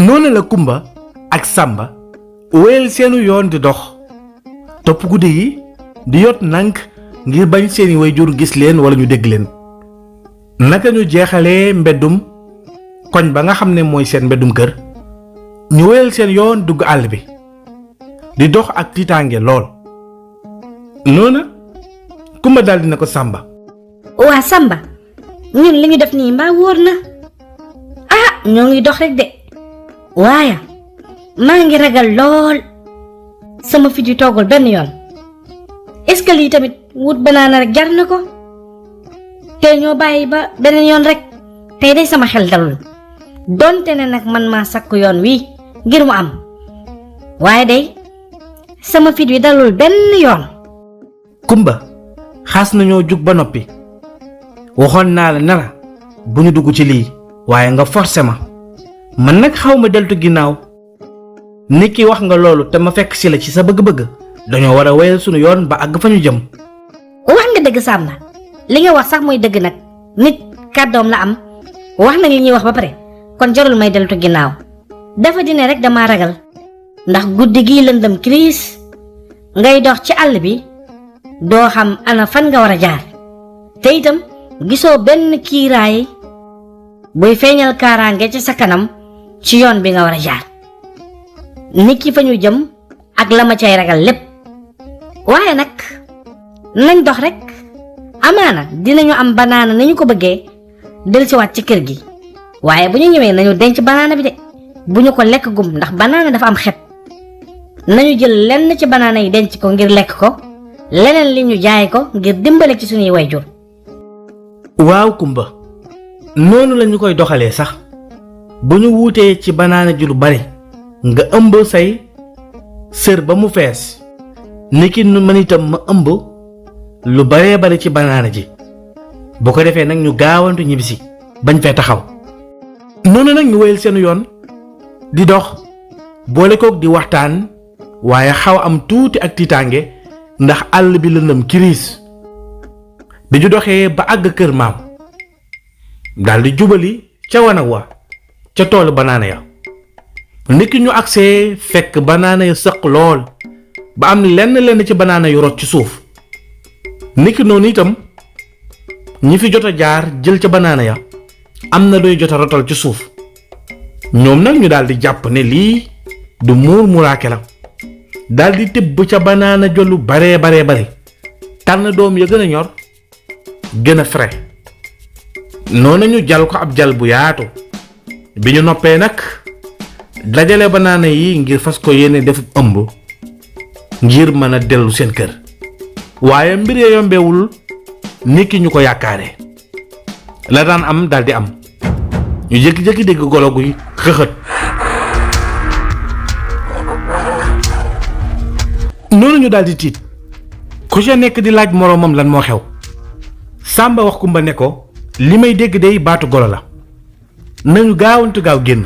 noonu la Kumba ak Samba wéyal seenu yoon di dox topp guddi yi di yot nank ngir bañ seeni wayjur gis leen wala ñu dégg leen. naka ñu jeexalee mbeddum koñ ba nga xam ne mooy seen mbeddum kër ñu wéyal seen yoon dugg àll bi di dox ak tiitaange lool. noona Kumba daldi na ko Samba. waa Samba ñun li ñu def nii mbaa wóor na ñoo ngi dox rek de waaye maa ngi ragal lool sama fit yu toogul benn yoon est-ce que lii tamit wut banaana rek jar na ko tey ñoo bàyyi ba beneen yoon rek tey day sama xel dalul donte ne nag man maa sakku yoon wi ngir mu am waaye day sama fit wi dalul benn yoon. Kumba xaas nañoo jug ba noppi waxoon naa la nara bu ñu dugg ci lii waaye nga forcé ma man nag xaw ma deltu ginnaaw nit ki wax nga loolu te ma fekk si la ci sa bëgg-bëgg dañoo war a wéyal sunu yoon ba àgg fa ñu jëm. wax nga dëgg Samba li nga wax sax mooy dëgg nag nit kàddoom la am wax nañ li ñuy wax ba pare kon jarul may deltu ginnaaw dafa dine rek dama ragal ndax guddi gi lëndëm crise ngay dox ci àll bi doo xam ana fan nga war a jaar te itam gisoo benn kiiraay buy feeñal kaaraange ci sa kanam ci yoon bi nga war a jaar nit ki fa ñu jëm ak la ma cay ragal lépp waaye nag nañ dox rek amaana dinañu am banaana nañu ko bëggee dellusiwaat ci kër gi waaye bu ñu ñëwee nañu denc banaana bi de bu ñu ko lekk gum ndax banaana dafa am xet nañu jël lenn ci banaana yi denc ko ngir lekk ko leneen li ñu jaay ko ngir dimbale ci suñuy wayjur. waaw Kumba noonu la ñu koy doxalee sax bu ñu wuutee ci banaana ji lu bari nga ëmb say sër ba mu fees niki nu man itam ma ëmb lu baree bari ci banaana ji bu ko defee nag ñu gaawantu ñibbisi bañ fee taxaw. noonu nag ñu wéyal seenu yoon di dox boole kook di waxtaan waaye xaw am tuuti ak tiitaange ndax àll bi lëndëm kiriis bi ñu doxee ba àgg kër maam daldi jubali ca wanag wa ca toolu banaana ya niki ñu agsee fekk banaana ya sëq lool ba am lenn ci banaana yu rot ci suuf niki noonu itam ñi fi jot a jaar jël ca banaana ya am na luy jot a rotal ci suuf ñoom nag ñu daldi jàpp ne lii du muur muraake la daldi tibb ca banaana jollu bare tànn doom ya gën a ñor gën a frais noonu ñu jal ko ab jal bu yaatu bi ñu noppee nag dajale banaana yi ngir fas ko yéene def ëmb ngir mën a dellu seen kër waaye mbir ya yombewul niki ñu ko yaakaare la daan am daldi am ñu jékki-jékki dégg golo guy xëxët noonu ñu daldi tiit ku ca nekk di laaj moroomam lan moo xew. Samba wax Kumba ne ko li may dégg day baatu golo la nañu gaawantu gaaw génn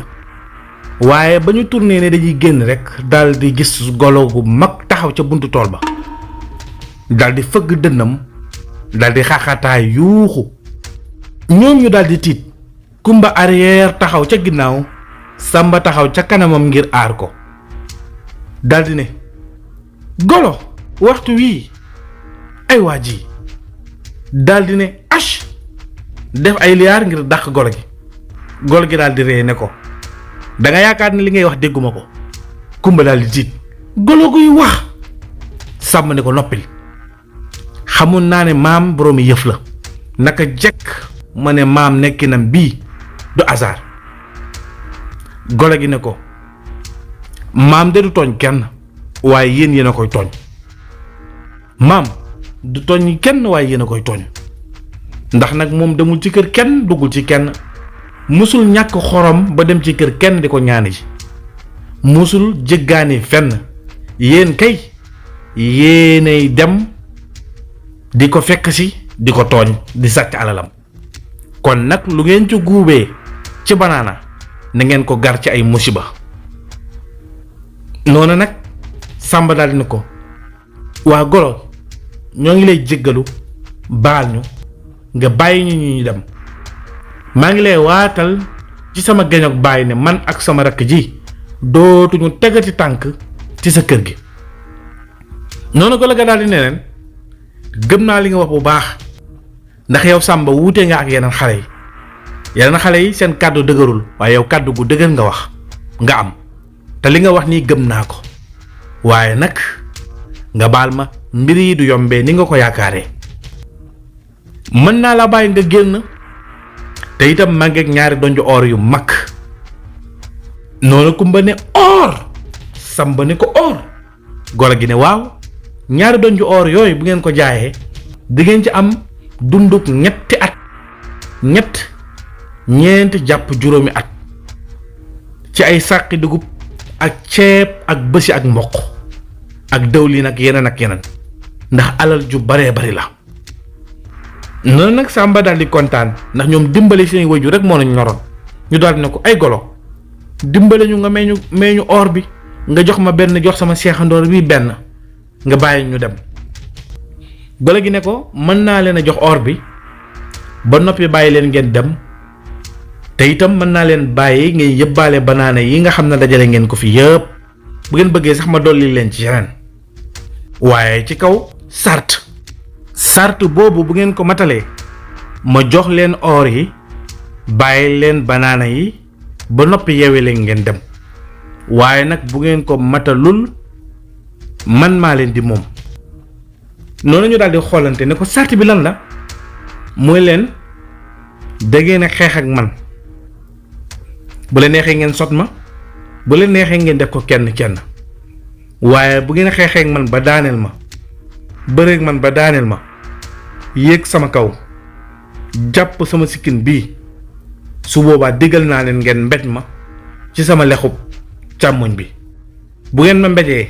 waaye ba ñu tourné ne dañuy génn rekk daldi gis golo gu mag taxaw ca buntu tool ba daldi fëgg dënnam daldi xaaxaataay yuuxu ñoom ñu daldi tiit Kumba arrière taxaw ca ginnaaw Samba taxaw ca kanamam ngir aar ko daldi ne golo waxtu wii ay waa ji daldi ne ash def ay liyaar ngir dàq golo gi daldi ree ne ko danga yaakaar ne li ngay wax dégguma ko. Kumba daldi tiit golo guy wax. Sàmm ne ko noppil xamoon naa ne maam boroomi yëf la naka jekk ma ne maam nekkinam bii du hasard. golo gi ne ko maam de du tooñ kenn waaye yéen a koy tooñ. maam du tooñ kenn waaye yéen a koy tooñ ndax nag moom demul ci kër kenn duggul ci kenn musul ñàkk xorom ba dem ci kër kenn di ko ñaani ji musul jëggaani fenn yéen kay yéenay dem di ko fekk si di ko tooñ di sàcc alalam kon nag lu ngeen ci guubee ci banaana na ngeen ko gar ci ay musiba. noonu nag Samba daldi ne ko waa golo ñoo ngi lay jéggalu baal ñu nga bàyyi ñu dem maa ngi lay waatal ci sama geñok bàyyi ne man ak sama rakk ji dootuñu tegati tànk ci sa kër gi. noonu golo ga daal di ne leen gëm naa li nga wax bu baax ndax yow Samba wuute nga ak yeneen xale yi seen kàddu dëgërul waaye yow kàddu gu dëgër nga wax nga am te li nga wax nii gëm naa ko waaye nag nga baal ma mbir yi du yombee ni nga ko yaakaaree mën naa la bàyyi nga génn te itam màggeeg ñaari donju or yu mag. noonu Kumba ne or Samba ne ko or golo gi ne waaw ñaari donju or yooyu bu ngeen ko jaayee di ngeen ci am dunduk ñetti at ñeent jàpp juróomi at ci ay sàqi dugub ak ceeb ak bësi ak mboq ak dëwlin ak yeneen ndax alal ju baree bari la. noonu nag Samba daal di kontaan ndax ñoom dimbali seen wëju rek moo nañu ñoroon ñu daal di ne ko ay golo dimbale ñu nga may ñu or bi nga jox ma benn jox sama seexandoor bii benn nga bàyyi ñu dem. golo gi ne ko mën naa leen a jox or bi ba noppi bàyyi leen ngeen dem te itam mën naa leen bàyyi ngay yëbbaale banaana yi nga xam ne dajale ngeen ko fi yëpp bu ngeen bëggee sax ma dolli leen ci yeneen waaye ci kaw sart boobu bu ngeen ko matalee ma jox leen or yi bàyyi leen banaana yi ba noppi yewe leen ngeen dem waaye nag bu ngeen ko matalul man maa leen di moom. noonu ñu daal di xoolante ne ko sart bi lan la mooy leen da ngeen a xeex ak man bu leen neexee ngeen sot ma bu leen neexee ngeen def ko kenn waaye bu ngeen xeexee ak man ba daaneel ma bëreeg man ba daaneel ma yéeg sama kaw jàpp sama sikkin bii su boobaa diggal naa leen ngeen mbéj ma ci sama lexub càmmoñ bi bu ngeen ma mbéjee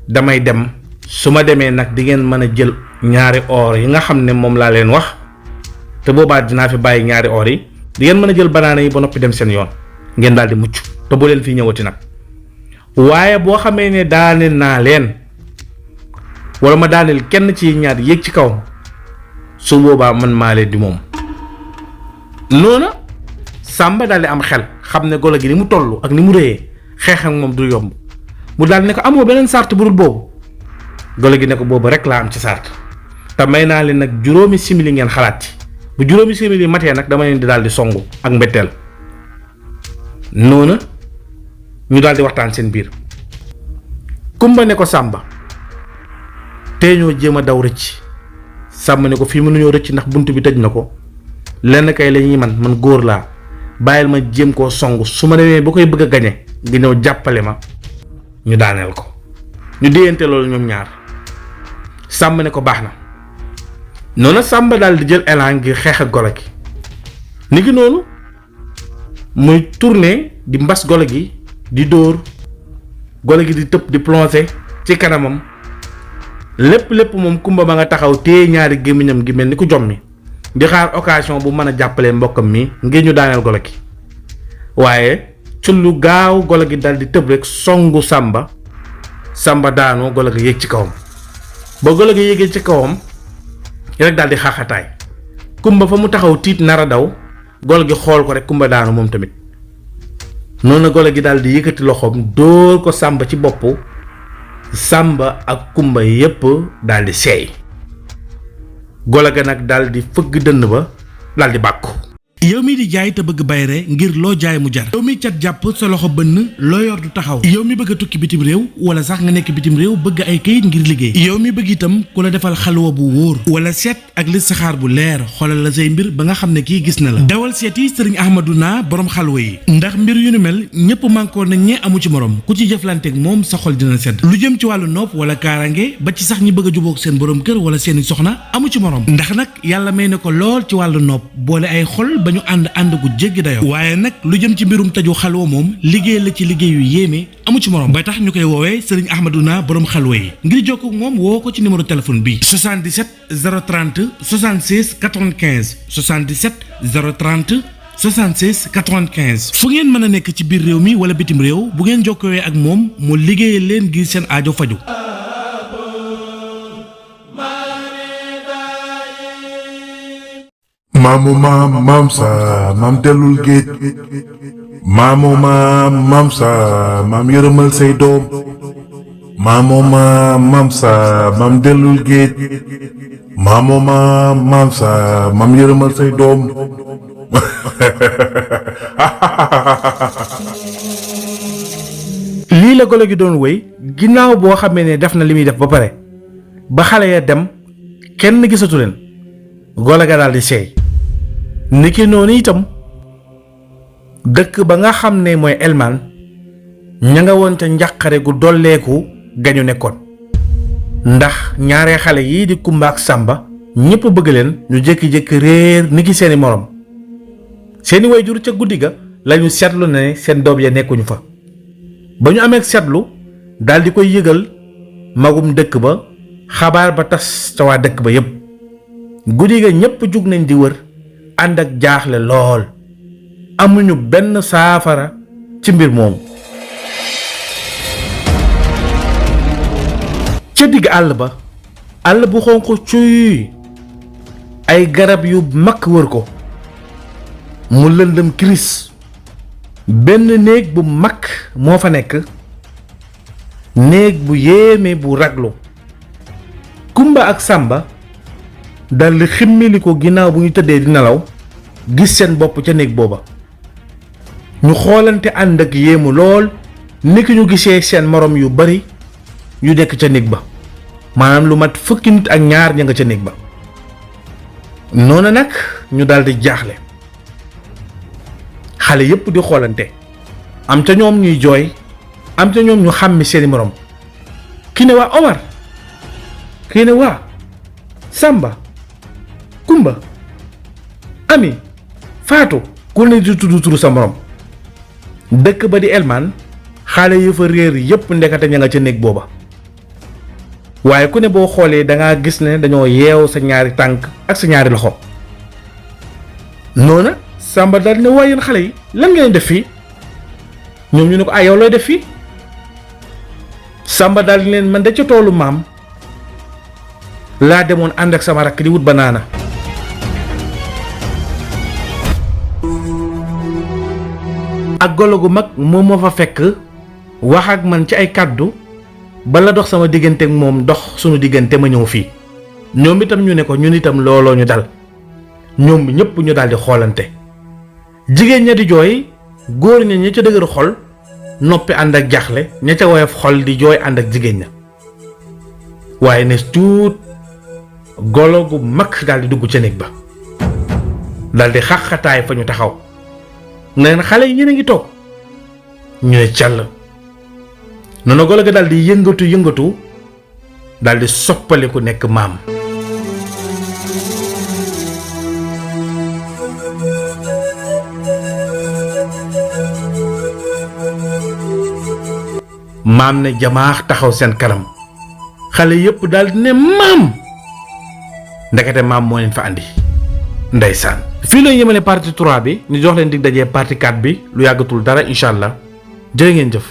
damay dem su ma demee nag di ngeen mën a jël ñaari or yi nga xam ne moom laa leen wax te boobaa dinaa fi bàyyi ñaari or yi di ngeen mën a jël banaana yi ba noppi dem seen yoon ngeen daal di mucc te bu leen fi ñëwati nag waaye boo xamee ne daaneel naa leen wala ma daaneel kenn ci ñaar yéeg ci kaw su boobaa man maa leen di moom. noona Samba daal di am xel xam ne golo gi ni mu toll ak ni mu rëyee xeex ak moom du yomb mu daal ne ko amoo beneen sart bu dul boobu golo gi ne ko boobu rek laa am ci sart te may naa leen nag juróomi simili ngeen xalaat ci bu juróomi simili matee nag dama leen di daal di songu ak mbetteel. noona ñu daal di waxtaan seen biir Kumba ne ko Samba tey ñoo jéem a daw rëcc Samba ne ko fii mënuñoo rëcc ndax bunt bi tëj na ko lenn kay la ñuy man góor laa bàyyil ma jéem koo song su ma demee ba koy bëgg a gañe nga ñëw jàppale ma ñu daaneel ko. ñu déyante loolu ñoom ñaar Samba ne ko baax na. noonu Samba daal di jël élan ngir xeex ak golo gi ni ki noonu muy tourner di mbas golo gi di dóor golo gi di tëb di plonger ci kanamam lépp moom Kumba ba nga taxaw téye ñaari gémmiñam gi mel ni ku jommi di xaar occasion bu mën a jàppalee mbokkam mi ngir ñu daaneel golo gi waaye ci lu gaaw golo gi dal di tëb rek songu Samba daanoo golo gi yéeg ci kawam ba golo gi yéegee ci kawam rek daal di xaaxataay Kumba fa mu taxaw tiit nar a daw golo gi xool ko rek Kumba daanu moom tamit noonu golo gi daal di yëkkati loxoom dóor ko Samba ci bopp Samba ak Kumba yépp daal di seey golo ga nag daal di fëgg dënn ba daal di bàkku. yow mi di jaay te bëgg bayre ngir loo jaay mu jar yow mi cat jàpp sa loxo bënn loo yor du taxaw yow mi bëgg a tukki bitim réew wala sax nga nekk bitim réew bëgg ay kayit ngir liggéey yow mi bëgg itam ku la defal xalwa bu wóor wala seet ak listixaar bu leer xoolal la say mbir ba nga xam ne kii gis na la dawal seeti sëriñ Ahmaduna borom xalwa yi ndax mbir yu ni mel ñëpp mànkoo nañ ñee amu ci morom ku ci jëflanteeg moom sa xol dina sedd lu jëm ci wàllu nopp wala kaarange ba ci sax ñi bëgg a jubóog seen borom kër wala seeni soxna amu ci morom ndax nag yàlla may na ko lool ci wàllu nopp boole ay xol ba ñu ànd gu jéggi dayo waaye nag lu jëm ci mbirum taju xalwa moom liggéey la ci liggéey yu yéeme amu ci morom ba tax ñu koy woowee sëriñ Ahmaduna borom xalwa yi ngir jokkoo ak moom woo ko ci numéro téléphone bi 77 030 76 95 77 030 76 95 fu ngeen mën a nekk ci biir réew mi wala bitim réew bu ngeen jokkowee ak moom mu liggéeyal leen ngir seen aajo faju maam maamu maam sa maam dellul géej maamu maam sa maam yërëmal say doom maamu maam sa maam dellul géej maamu maam sa maam yërëmal say doom. lii la golo gi doon wéy ginnaaw boo xamee ne def na li muy def ba pare ba xale ya dem kenn gisatu leen golo ga daal di seey niki noonu itam dëkk ba nga xam ne mooy Elman ña nga woon ca njàqare gu dolleeku gañu nekkoon ndax ñaaree xale yii di Kumba ak Sàmba ñépp bëgg leen ñu jékki-jékki réer niki seeni morom seeni wayjur ca guddi ga lañu seetlu ne seen doom ya nekkuñu fa ba ñu amee seetlu daal di koy yëgal magum dëkk ba xabaar ba tas ca waa dëkk ba yépp guddi ga ñépp jug nañ di wër ànd ak jaaxle lool amuñu benn saafara ci mbir moomu ca digg àll ba àll bu xonq cuy ay garab yu mag wër ko mu lëndëm kiris benn néeg bu mag moo fa nekk néeg bu yéeme bu raglu Kumba ak Sàmba daldi ximmili ko ginnaaw bu ñu tëddee di nelaw gis seen bopp ca néeg booba ñu xoolante ànd ak yéemu lool niki ñu gisee seen morom yu bari yu nekk ca néeg ba maanaam lu mat fukki nit ak ñaar ña nga ca néeg ba noonu nag ñu daldi jaaxle xale yépp di xoolante am ca ñoom ñuy jooy am ca ñoom ñu xàmmi seeni morom ki ne waa Omar kii ne waa Sàmba Kumba Ami Faatu ku ne di tudd turu sa morom dëkk ba di Elman xale yu fa réer yépp ndekete ña nga ca néeg booba waaye ku ne boo xoolee dangaa gis ne dañoo yeew sa ñaari tànk ak sa ñaari loxo noona Sàmba daal ne waaye yéen xale yi lan ngeen def fii ñoom ñu ne ko yow looy def fii Sàmba daal di leen man de ca toolu maam laa demoon ànd ak sama rakk di wut banaana ak golo gu mag moom moo fa fekk wax ak man ci ay kàddu bala dox sama diggante ak moom dox sunu diggante ma ñëw fii ñoom itam ñu ne ko ñun itam looloo ñu dal ñoom ñépp ñu daldi xoolante jigéen ña di jooy góor ña ña ca dëgër xol noppi ànd ak jaaxle ña ca woyof xol di jooy ànd ak jigéen ña waaye ne tuut golo gu mag daldi dugg ca néeg ba daldi xaxataay fa ñu taxaw ne leen xale yi yéen a ngi toog ñu ne càll noonu golo ga daldi yëngatu daldi soppaliku nekk maam maam ne jamaax taxaw seen kanam xale yépp daldi ne maam ndekete maam moo leen fa andi ndeysaan fii la yemale partie 3 bi ñu jox leen dig dajee partie 4 bi lu yàggatul dara incha allah jërë ngeen jëf